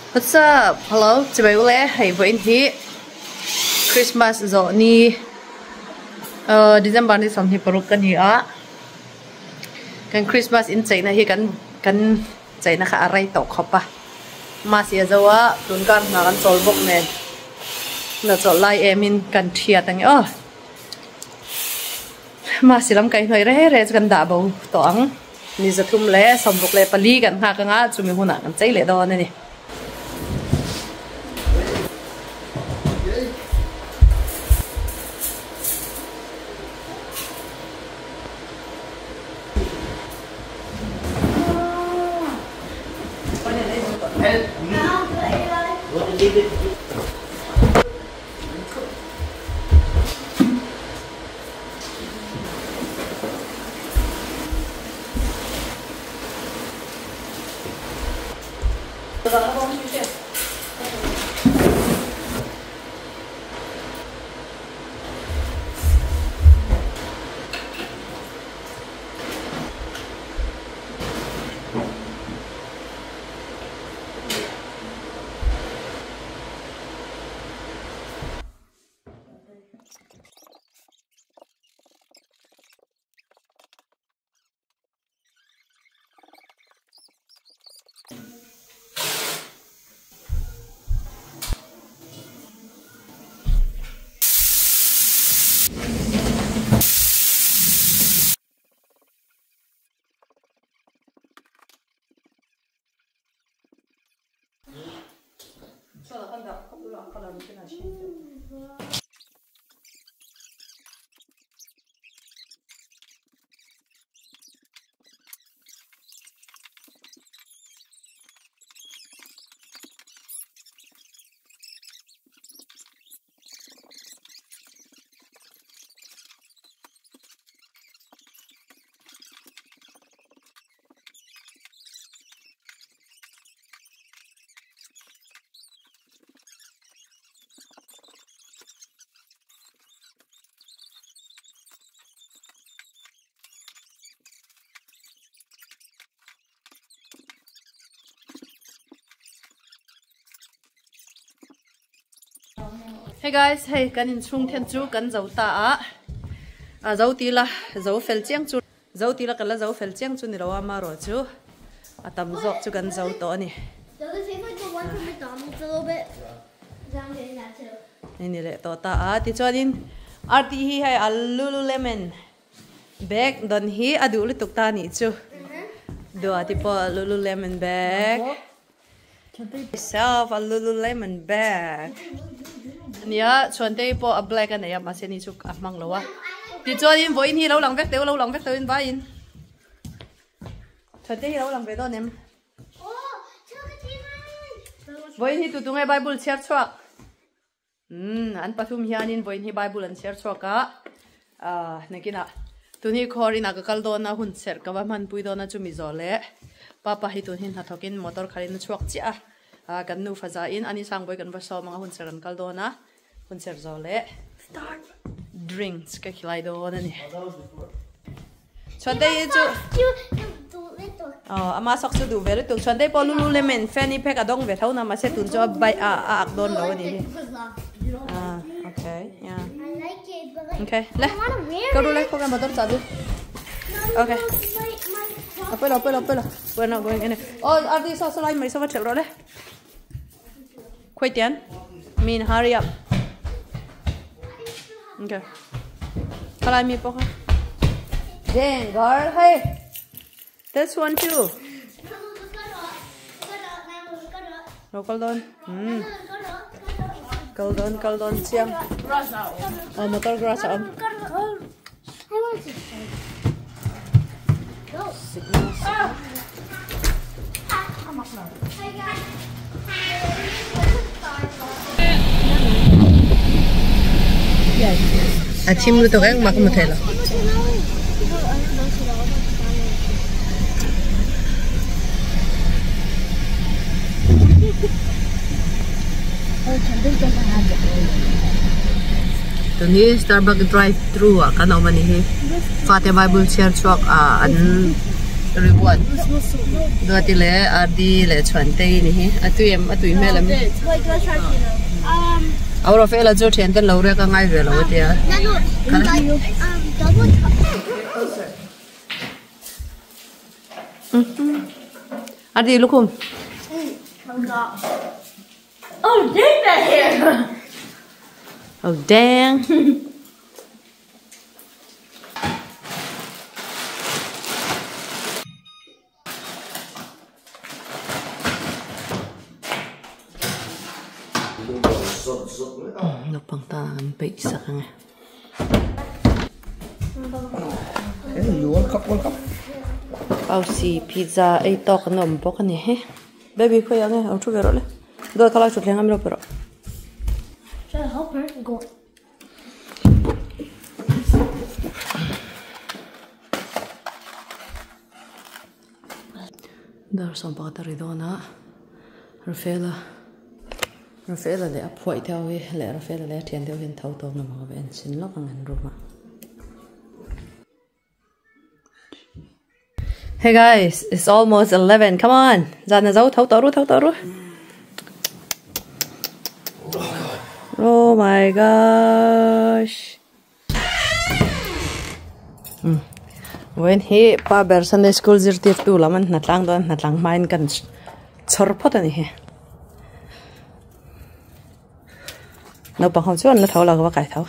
What's up? Hello, chibai ule hei vawiin hi Christmas zawh ni uh December ni 26 ka ni a kan Christmas in cheina hi kan kan cheina kha a rei tawh khawp a Mas i a zo a tun kar hna kan chawl bawk nen hna chawlh lai em in kan thiat ang e aw Mas i lam kaihhnawih reh reh chu kan dah bo tawh ang. Ni 364 kan nghak anga chumi hunah kan chei leh dawn a ni. Hey guys, hei kan inchhung then chu kan zo ta a, a zo ti la zo fel chiang chu zo ti la kan la zo fel chiang chu ni lo a marawh chu a tam zawk chu kan zo tawh a ni. Hei ni leh tawh ta a tichuanin RT hi hei a Lululemon bag dawn hi a duh lutuk ta anih chu duah te pawh Lululemon bag Myself a Lululemon bag ania chhuante pawh a black a nei a mahse ni chu a hmang lo a tichuanin vawiin hi lo lang vek teuh lo lang vek teuhin vaiin chhuante hi lo lang ve dawn em. Vawiin hi tutu nge Bible chhiar chhuak? Umm an pathum hianin vawiin hi Bible an chhiar chhuak a, ah nakinah tun hi khawr inah ka kal dawn a hun serh ka va hmanpui dawn a chumi zawh leh papa hi tun hi hnathawkin motor khalhin a chhuak chiah a, ah kan nufa zahin ani sangbawi kan va sawm ang a hun serh kan kal dawn a hun serh zawh leh drinks ka khilai dawn a ni. Chhuantei hi chu Aw ama sak chu duh ve lutuk Chhuantei pawh Lululemon fanny pack a dawng ve tho na mahse tun chu a bai a a ak dawn lo a nih hi Ah okay yeah Okay le ka ru le khaw nge motor chah chu Okay A pawi lo pawi lo pawi lo We're not going anywhere Aw Ardi saw saw lai mai saw va ṭhelh rawh le Khawi tian Min hurry up Okay Khalai mi pawh kha Dang girl hey This one too Lo kal dawn hmm Kal dawn kal dawn chiang Oh motor grass a awm A thim lutuk engmah ka hmu thei lo. Tun hi Starbucks drive through ah kan awm a ni hi. Fate Bible chhiar chhuak ah an Ribuan Duati leh Ardi leh Chhuantei ni hi a tui em a tui hmel em Au Rafaela chu thian ten lo riak a ngai ve lo a tia Ardi lukhum Oh dang that hair Oh dang Naupang tan an peih sak ang e. Pausi pizza ei tawk an awm bawk a ni he. Baby khawi ang e ang thu ve rawh le. Dawt kha lai thutthleng a mi lo pe rawh. Dar sawm pakhat a ri dawn a Rafaela Rafaela leh a phuaih te ho hi leh Rafaela leh a thian te ho hian tho tawk na maw en chhin lawk ang an room ah. Hey guys, it's almost 11. Come on. Zan zo tho tawh ru tho tawh ru. Oh my gosh. Vawiin hi pa ber Sunday school zirtirtu lam an hnatlang dawn hnatlang hmain kan chhawr phawt a ni hi. Naupang ho chuan la tho lo ka va kai tho.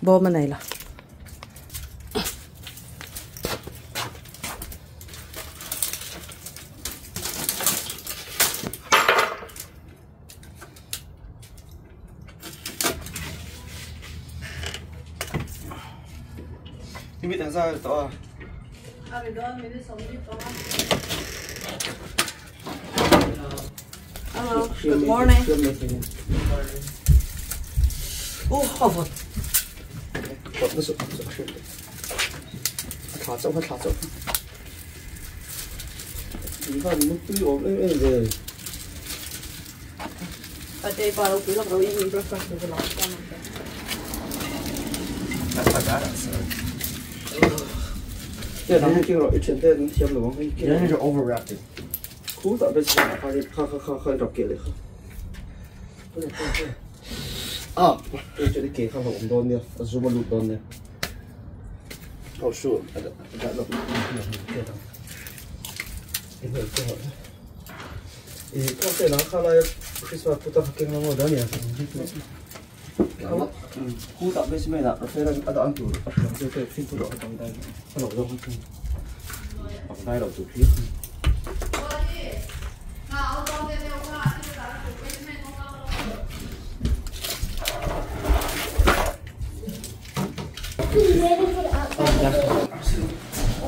Bawm a nei lo. Hello, good morning. Oh, how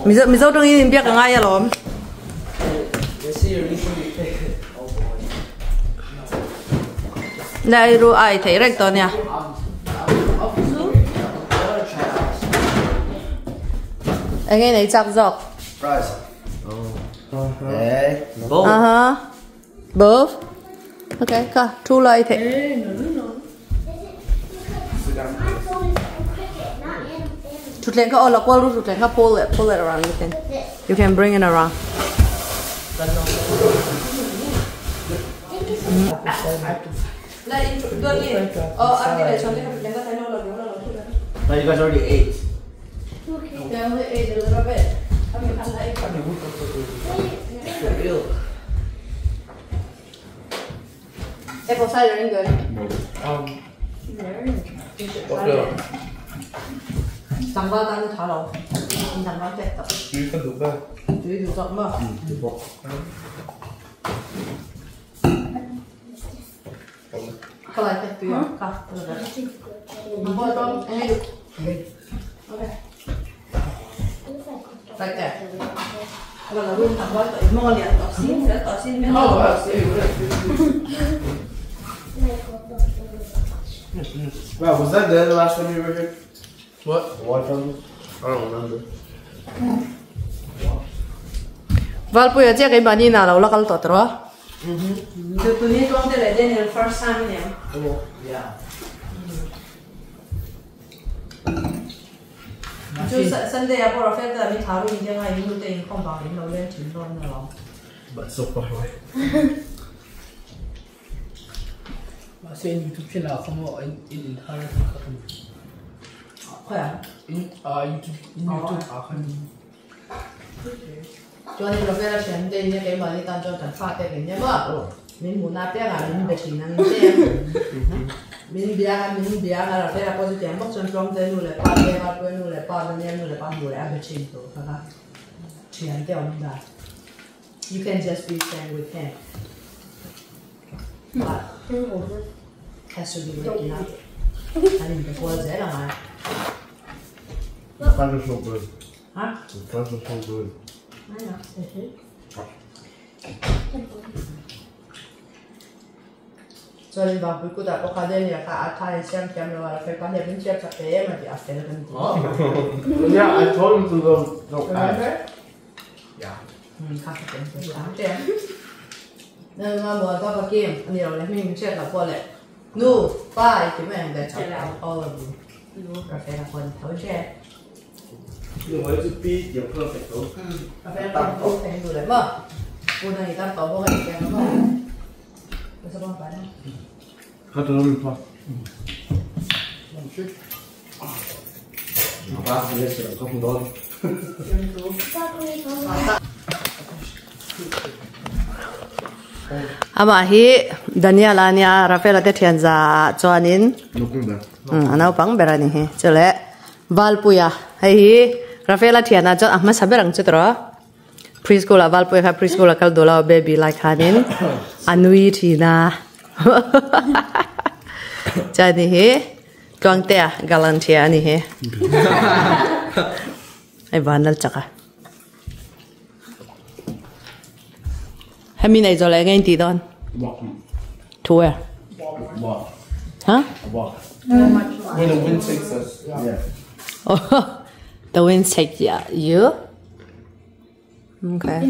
Mizo Mizo tawngin inbiak a ngai alawm. Lai ru ai thei reng tawh nia. Enge nei chak zawk. Both. Uh-huh. Both. Okay, ka thu lai thei. Thutthleng kha aw la kual ru thutthleng kha pull it pull it around you can you can bring it around. No, you guys already ate. Yeah, we ate a little bit. Apple cider in good. Sambal tan tha lo. Sambal te to. Tui du zawk maw? Ka lai te tui ang ka. Okay. Right there. Wow, was that there the last time you were here? What? The water fountain? I don't remember. Valpuia chiah keimahni inah lo la kal tawh tawh a. Tuni tluang te leh Daniel first time a niang. Yeah. Chu Sunday ah pawh Rafael te min thlah ru in tia ngai in nu te inkhawm vang in lo leng thin dawn na lo. But so far away. Mahse in YouTube channel ah kha maw in in thar a tih kha ka ni. Khawi ah? In ah YouTube in YouTube ah khan. Chuanin Rafael a thian te in keimahni tan chuan kan fa te kan nia maw? Min hmuhna apiangah min be thin ang che min bia a min bia a Rafael a pawh chu tiang bawk chuan Tluangte nu leh pa te Valpuia nu leh pa Daniel nu leh pa hmuh leh a be thin tur kha kha thian te awm dan you can just be friend with him but has to be with enough an inbe kual zel ang a. The fries are so good. Huh? The fries are so good. I know. Chuanin Vangpui kutah pawh kha Daniel kha a tha in siam thiam lo a, Rafael pa hian min chhiar chak thei em a tih a fel kan ti. Yeah, I told him to go don't add. Remember? Yeah. Kha kha pen pen ang che. Na nga muan pa pa kim ani lo le hming min hriat loh pawh le nu pa i ti mai ang that's all of you. Rafael a pawn tho che. Amah hi Daniel a nia Rafael-a te thian za ah chuanin a naupang ber a ni hi chule Valpuia hei hi Rafael-a thianah chuan a hmasa ber ang chu tawh preschool ah Valpuia kha preschool a kal duh lo baby lai khanin a nui thin a chuan hei hi Tluangtea Galantia a ni hi hei vanlal chak a hemi nei zawh leh enge in tih dawn to where huh When the wind takes us. Yeah. Oh, the wind takes you? Okay.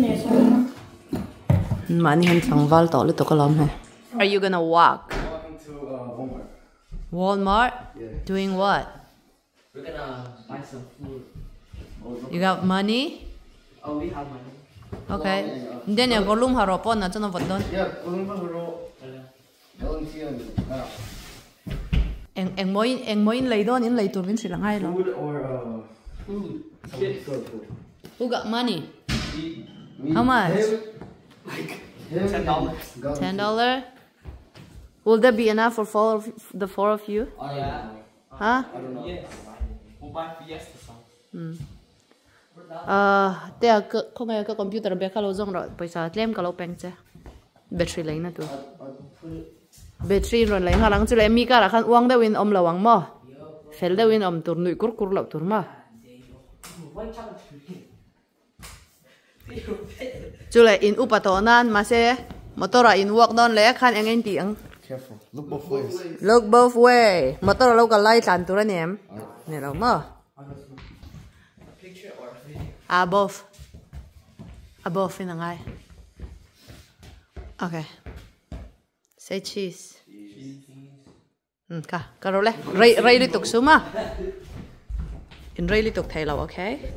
Mahni hian tlangval tawh lutuk alawm hei. Are you gonna walk? Walking to Walmart. Walmart? Yeah. Doing what? We're gonna buy some food. You got money? Oh, we have money. Okay. Then you go lum haro pon na chuan a vawt dawn. Yeah, lum haro. Eng eng mawi eng mawi in lei dawn in lei tur min hrilh a ngai lo. Food or food. Who got money? How much? Like $10. $10? Will that be enough for four of the four of you? Yeah. Huh? I don't know. Yes. We'll buy Fiesta sauce. Ah, te a ka khawngaih ka computer bag kha lo zawng rawh pawisa tlem ka lo peng che battery leina tur battery rawn lei nghal ang chu leh mi karah khan uang deuhin awm lo ang maw fel deuhin awm tur nuih kur kur loh tur maw Chu leh in upa tawh nan mahse motor ah in walk dawn leh khan eng eng tih ang. Careful. Look both ways. Look both way. Motor a lo kal lai tlan tur a ni em? Ni lo maw? Ah both. A both in a ngai. Okay. Say cheese. Ka ka ro le rei rei lutuk sum a in rei lutuk thei lo okay